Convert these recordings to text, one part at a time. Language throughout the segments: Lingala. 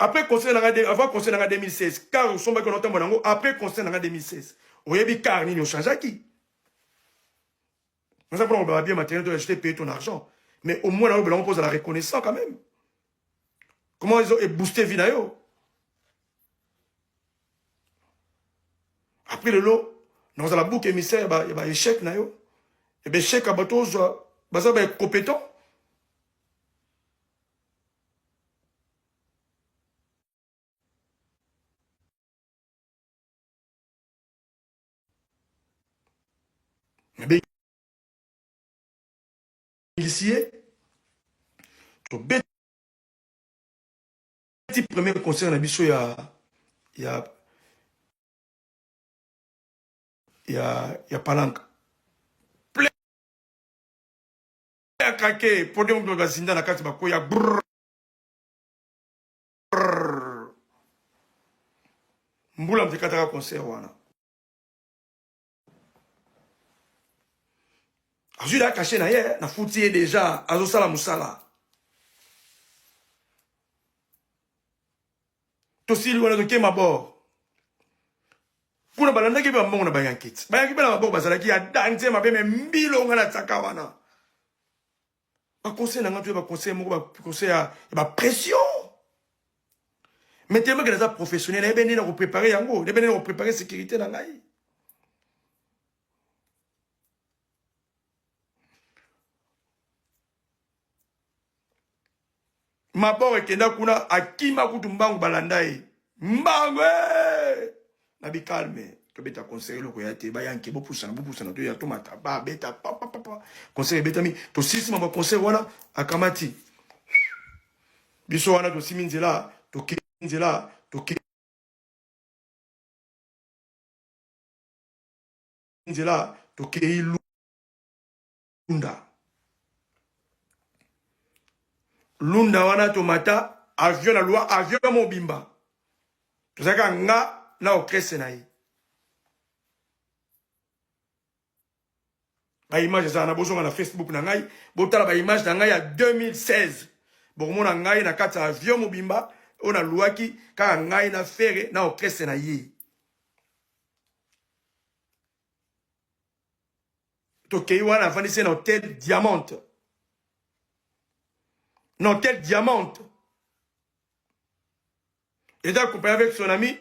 Après concert na nga avant concert na nga 2016, car osombaki na otambola nango après concert na nga 2016. Oyebi car nini ochangeaki? Naza mpona koloba bien matériel to acheter payer ton argent. Mais au moins na yo belango ozala reconnaissant quand même. Comment ils ont boosté vie na yo? Après lelo nazala bouc émissaire ya ba échec na yo. Ya ba échec ya bato ozwa baza ba compétent. Nabengisi ye tobeti premier concert na biso ya ya ya ya palanka plein ya kake podium bazinda na kati bakoya brrr mbula moto ekataka concert wana azwi da kashe na ye nafuti ye deja azosala mosala tosili wana toke mabor kuna balandaki mpe bambongo na bayankiti bayanki mpe na mabor bazalaki ya danze mabe me mbilo nga na wana Ba conseil na nga to ba conseil moko ba conseil ya ba pression. Mais tellement que naza professionnel, nayebi ndenge na ko préparer yango, nayebi ndenge na ko préparer sécurité na ngai. Mabor ekenda kuna akima kutu mbangu balanda ye. Mbangu eh! Na bikalme tobeta concert eloko ya te bayanke bopusana bopusana toya tomata babeta papapapa concert ebetami tosilisi mama concert wana akamati biso wana tosimi nzela toke nzela toke nzela tokei lunda lunda wana tomata avion na loi avion mobimba tozalaka nga na orchestre na ye baimage ezala na bozonga na facebook na ngai botala baimage na ngai ya 2016 bokomona ngai na kati ya avion mobimba oyo naluaki kaka ngai na fere na orchestre na ye Tokei wana avandisi na hotel Diamante. Na hotel Diamante. Il était accompagné avec son ami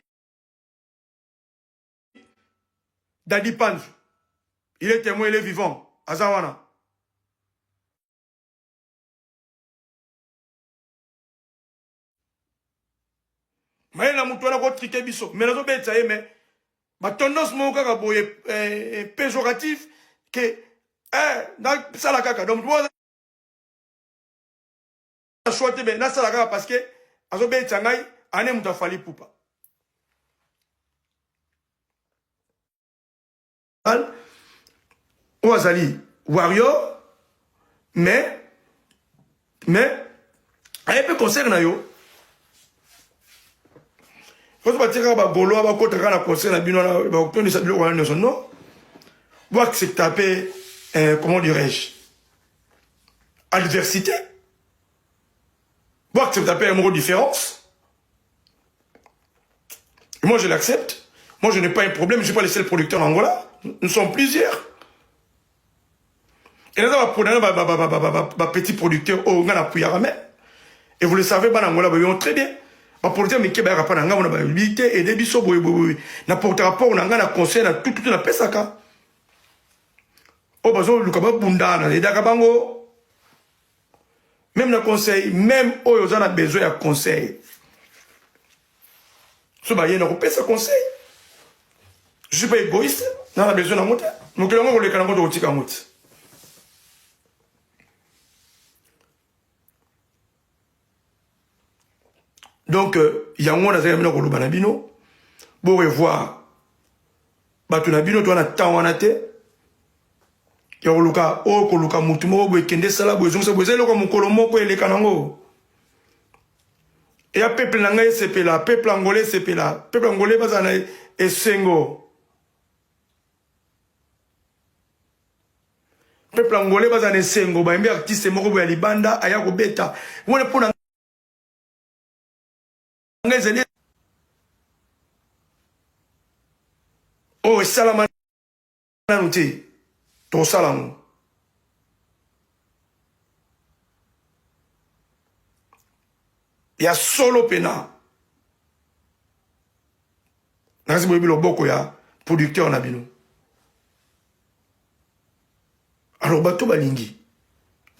Dadi Panzu. Il est témoin, il est vivant. Azawana. Mayele na moto wana kotrike biso me nazobetisa ye me batendance moko kaka boye eh, eh, péjoratif ke eh, nasala kaka donc moto choix te me nasala kaka parce que azobetisa ngai ane moto afali pupa oyo azali warrior mais mais aye mpe concert na yo ozo batikaka bagolois bakota kaka na concert na bino wana bakotondisa biloko wana nyonso non boaccepta mpe eh, comment dirais-je adversité boaccepta mpe moko différence Moi, je l'accepte. Moi, je n'ai pas un problème. Je ne suis pas le seul producteur en Angola. Nous sommes plusieurs. Et là, ba petit producteur oh nga na puyaka mais et vous le savez bana Angola ba très bien. Ba producteur mike ba yaka pa na nga na ba bite aider biso boye boye na porte rapport na nga na conseil na tout tout na pesaka. Oh bazo luka ba bunda na edaka bango. Même na conseil, même oyo oza na besoin ya conseil. So ba yena kopesa conseil. Je suis pas égoïste, na na besoin na ngo te. Mokili yango koleka na ngo tokotika yango te. Donc euh, yango nazali bino koloba na bino bo revoir bato na bino toa na temps wana te ya koluka oyo koluka motu moko boye kende sala boye ezongisa boye eza eloko mokolo moko eleka nango eya peuple na ngai esepela peuple angolais esepela peuple angolais bazala na esengo peuple angolais bazala na esengo bayembi artiste moko boye ya libanda aya kobeta wana mpo na ngai ezali oyo esalama nanu te, tosala yango. Ya solo pena nakasi boyebi loboko ya producteur na bino. Alors bato balingi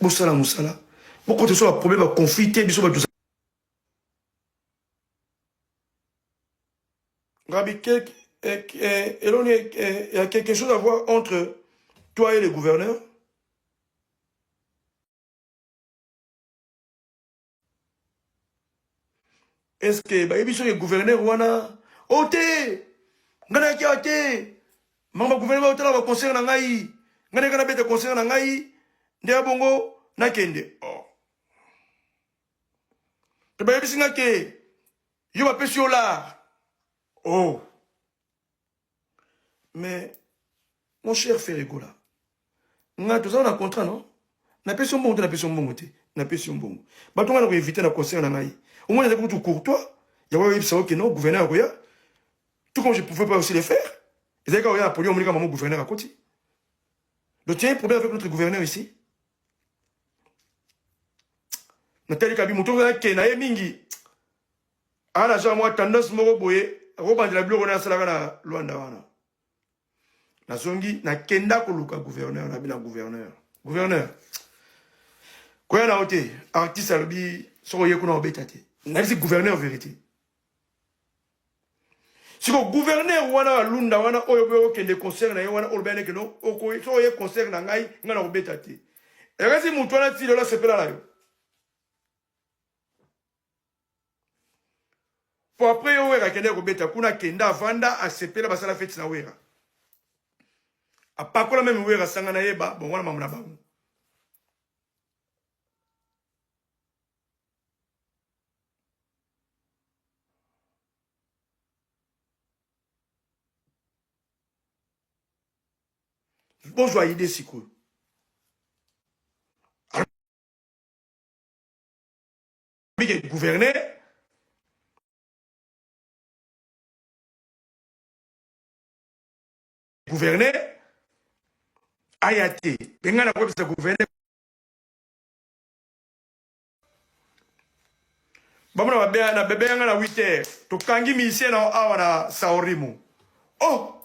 bosala mosala, bokota so baproblème baconflit te, biso bato Gabi, il y a quelque chose à voir entre toi et le gouverneur? Est-ce que bayebi soki gouverneur wana o te ngai nayaki awa te mama gouverneur baotala baconcert na ngai ngai nayaka nabeta concert na ngai nde ya bongo nakende oh. Mpe bayebisi ngai ke yo bapesi yo lar oh mais mon cher Ferregola nga toza na contrat non napesi yo mbongo te napesi yo mbongo te napesi yo mbongo bato nga na koevite na concert na ngai omoni ezali kutu courtois yango oyebisa oke non gouverneur akoya tout comme je pouvais pas aussi le faire ezali kaka oya na podium omoni kaka mamo gouverneur akoti. Donc tu as un problème avec notre gouverneur ici. Natali kabi moto ake na ye mingi ana genre mwa tendance moko boye akobandela biloko na asalaka na Luanda wana. Nazongi nakenda koluka gouverneur na bina gouverneur. Gouverneur koya na yo te artiste alobi soki oye kuna obeta te. Nayebisi gouverneur vérité. Siko gouverneur wana ya Lunda wana oyo boye okende concert na ye wana oloba neke no okoyi soki oye concert na ngai ngai nakobeta te. Ekasi moto wana ti lelo asepela na yo. Po après yo Wera akende kobeta kuna akenda avanda asepela basala feti na Wera. Apakola meme Wera sanga na yeba bon wana mamu na bango. Bozwa idée sikoyo. Alobi ke gouverneur gouverneur aya te mpe ngai nakoyebisa gouverneur bamona babe na bebe yanga na 8 heures tokangi musicien na awa na Saorimo. Oh,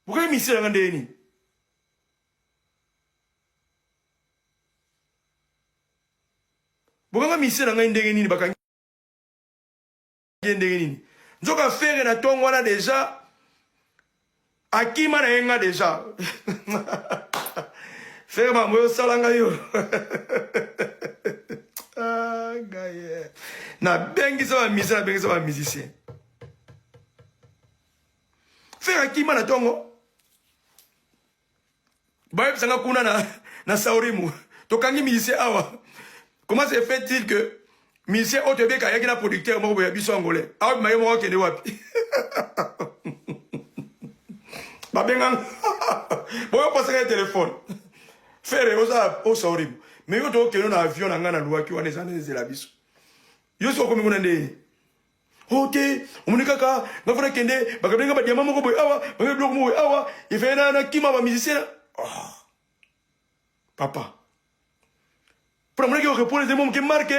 bokangi musicien nanga ndenge nini? Bokanga musicien na ngai ndenge nini? Bakangi ye ndenge nini? Nzoka Ferre na ntongo wana deja akima na ye nga deja. Ferre mambo oyo osala ngai yo. Ah, ngai eh. Nabengisa ba musicien, nabengisa ba musicien. Ferre akima na ntongo. Bayebisa nga kuna na Saurimu tokangi musicien awa. Comment se fait-il que musicien oyo toyebeka ayaki na producteur moko boye ya biso angolais awa bima ye moko akende wapi? Babenga boyo pasaka ye telefone Ferre oza o Saurimu mais yo tokende na avion na ngai na luwaki wana eza ezela biso yo soki okomi kuna nde Oh te, omoni kaka nga fana kende bakabenga ba diamant moko boye awa, bakabenga biloko moko boye awa, ifeye na na kima ba musicien. Oh. Papa. Pona monaki ko répondre te moke marque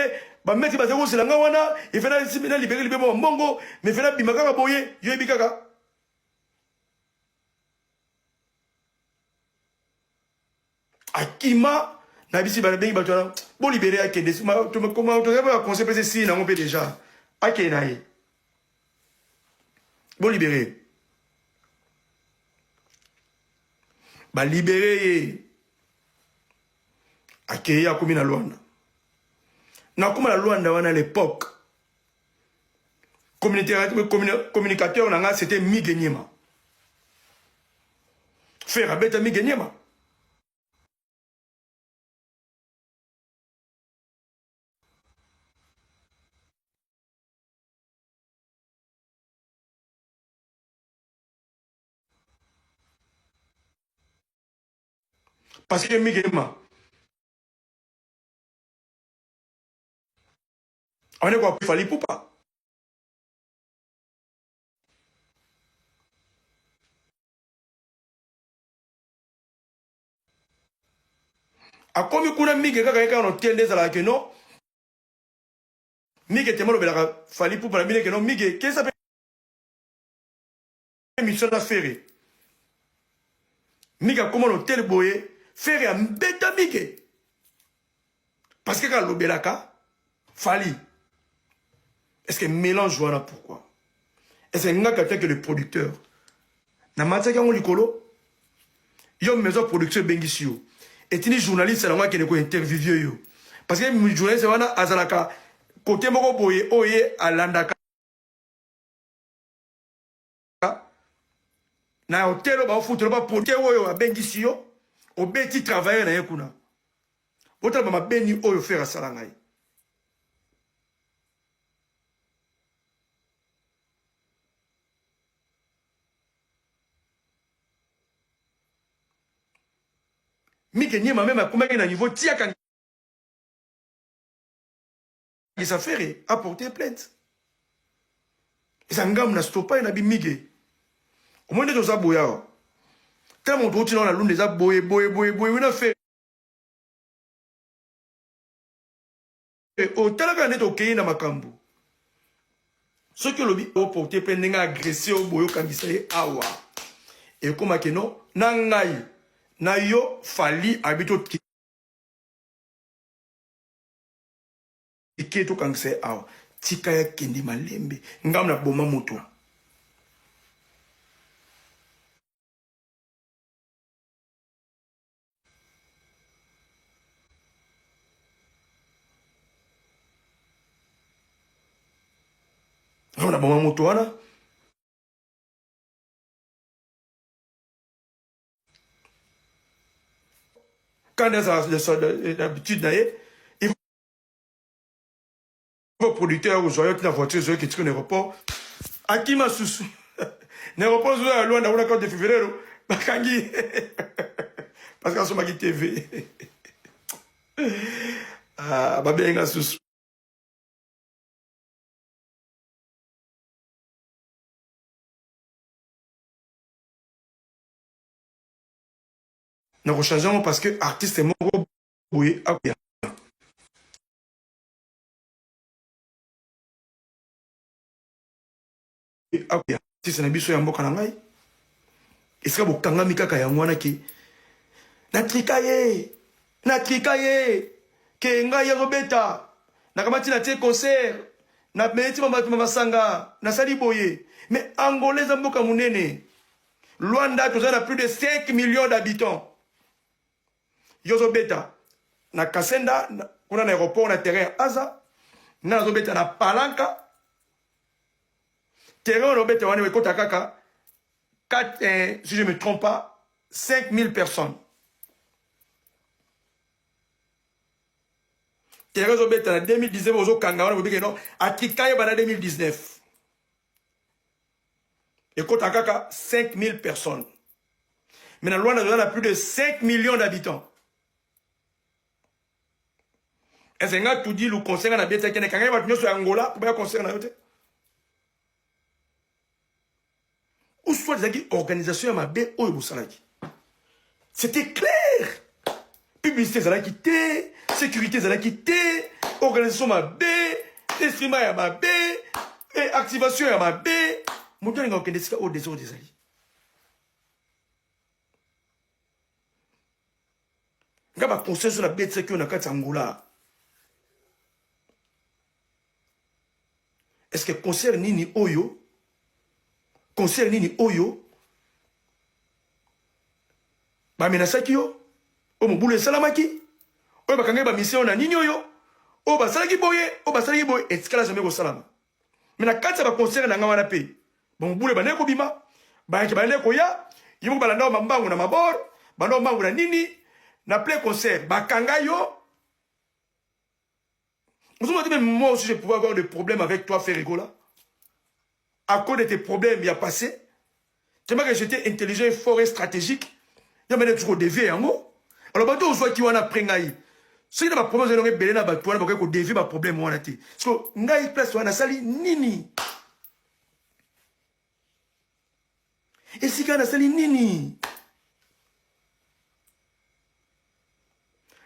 ba maître baza kozela nga wana, ifeye na na libérer libérer ba mbongo, mais ifeye na bima kaka boye, yo yebi kaka. Akima na bisi bana bengi bato wana bo libérer akende tozali ba conseil pese si nango mpe déjà akende na ye bo libérer ba libérer ye akei akomi na Luanda. Nakoma na Luanda wana à l'époque communicateur na nga c'était Migue Niema. Ferre abeta Migue Niema. Parce que Migue Niema Abandi ko Fally Ipupa. Akomi kuna Mige kaka ye kaka na hotel nde ezalaka ke non. Mige tema alobelaka Fally Ipupa na bino ke non Mige kesa pe mission na Ferre. Mige akoma na hotel boye Ferre ambeta Mige. Parce que kaka alobelaka Fally. Est-ce que mélange wana pourquoi? Est-ce que ngaka tant que le producteur na matiaki yango likolo yo maison production ebengisi yo etindi journaliste yango akende ko interviewer yo parce que journaliste wana azalaka kote moko boye oyo ye alandaka na hotel oyo baofutela baproducteur oyo abengisi yo obeti travailleur na ye kuna botala bamabeni oyo Ferre asala ngai. Mike Niema meme akomaki na niveau ti akangisa Ferre a porter plainte. Eza ngambo na stopa ye na bi Mike. Omoni nde toza boye awa. Tala moto outi na wana lunda eza boye boye boye boye wina Ferre. Otalaka nde tokei na makambo. Soki olobi oporte mpe ndenge agresse yo boye okangisa ye awa ekoma keno na ngai na yo Fally abi tokike tokangisa ye awa tika ya kende malembe ngambo na boma moto. Ngambo na boma moto wana. Quand azala d'habitude na ye, il faut producteur kozwa yo tina voiture ezoyoki etiki na aéroport akima susu na aéroport susu ya Luanda kuna 4 de fevrero bakangi parce que asomaki TV ah, babenga susu na kochange yango parce que artiste moko boye akoya akoya artiste na biso ya mboka na ngai esika bokangami kaka yango wana ke natrika ye natrika ye ke ngai azobeta nakamati na tie concert nabeti bato masanga nasali boye. Mais Angola eza mboka monene, Luanda toza na plus de 5 millions d'habitants. Yo ozobeta na Kasenda kuna na aéroport na terrain ya Aza, nga nazobeta na Palanka terrain wana obeta wana ekota kaka 4, si je me trompe pas 5000 personnes. Terrain ozobeta na 2019 ozokanga wana bobike no atika ye banda 2019 ekota kaka 5000 personnes. Mais na Luanda toza na plus de 5 millions d'habitants. Ese nga tudi lu concert nga na betaki na kangaki bato nyonso ya Angola po baya concert na yo te. Ou soit ezalaki organisation ya mabe oyo bosalaki. C'était clair. Publicité ezalaki te, sécurité ezalaki te, organisation mabe, instrument ya mabe, et activation ya mabe. Moto alinga kokende esika oyo désordre ezali. Nga ba conseils oyo nabetisaki yo na kati ya Angola. Est-ce que concert nini oyo, concert nini oyo bamenasaki yo, oyo mobulu esalamaki, oyo bakangaki ba mission na nini oyo, oyo basalaki boye, oyo basalaki boye, etikala jamais kosalama. Mais na kati ya ba concert na nga wana pe, ba mobulu ebandaki kobima, bayaki bandaki koya, ye moko balanda yo mbangu na mabor, balanda yo mbangu na nini, na plein concert, bakanga yo. Vous m'avez dit, mais moi aussi je pouvais avoir des problèmes avec toi, Ferre Gola. À cause de tes problèmes, il y a passé. Tellement que j'étais intelligent et fort et stratégique. Il y a maintenant toujours dévié, en gros. Alors, bato ozwaki wana après ngai. Soki na baproblème ozali ebele na bato wana, bakoki kodevie baproblème wana te. So ngai place wana nasali nini? Esika nasali nini?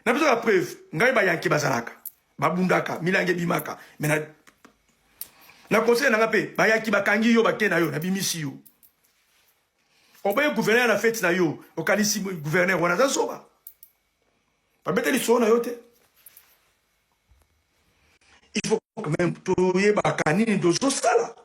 Na biso ya preuve, ngai bayanke bazalaka, babundaka, milangi ebimaka, me na, na conseil na nga mpe bayaki bakangi yo, bake na yo, nabimisi yo. Oboye gouverneur na fete na yo, okanisi gouverneur wana aza zoba, babete lisolo na yo te. Il faut quand même toyebaka nini tozosala.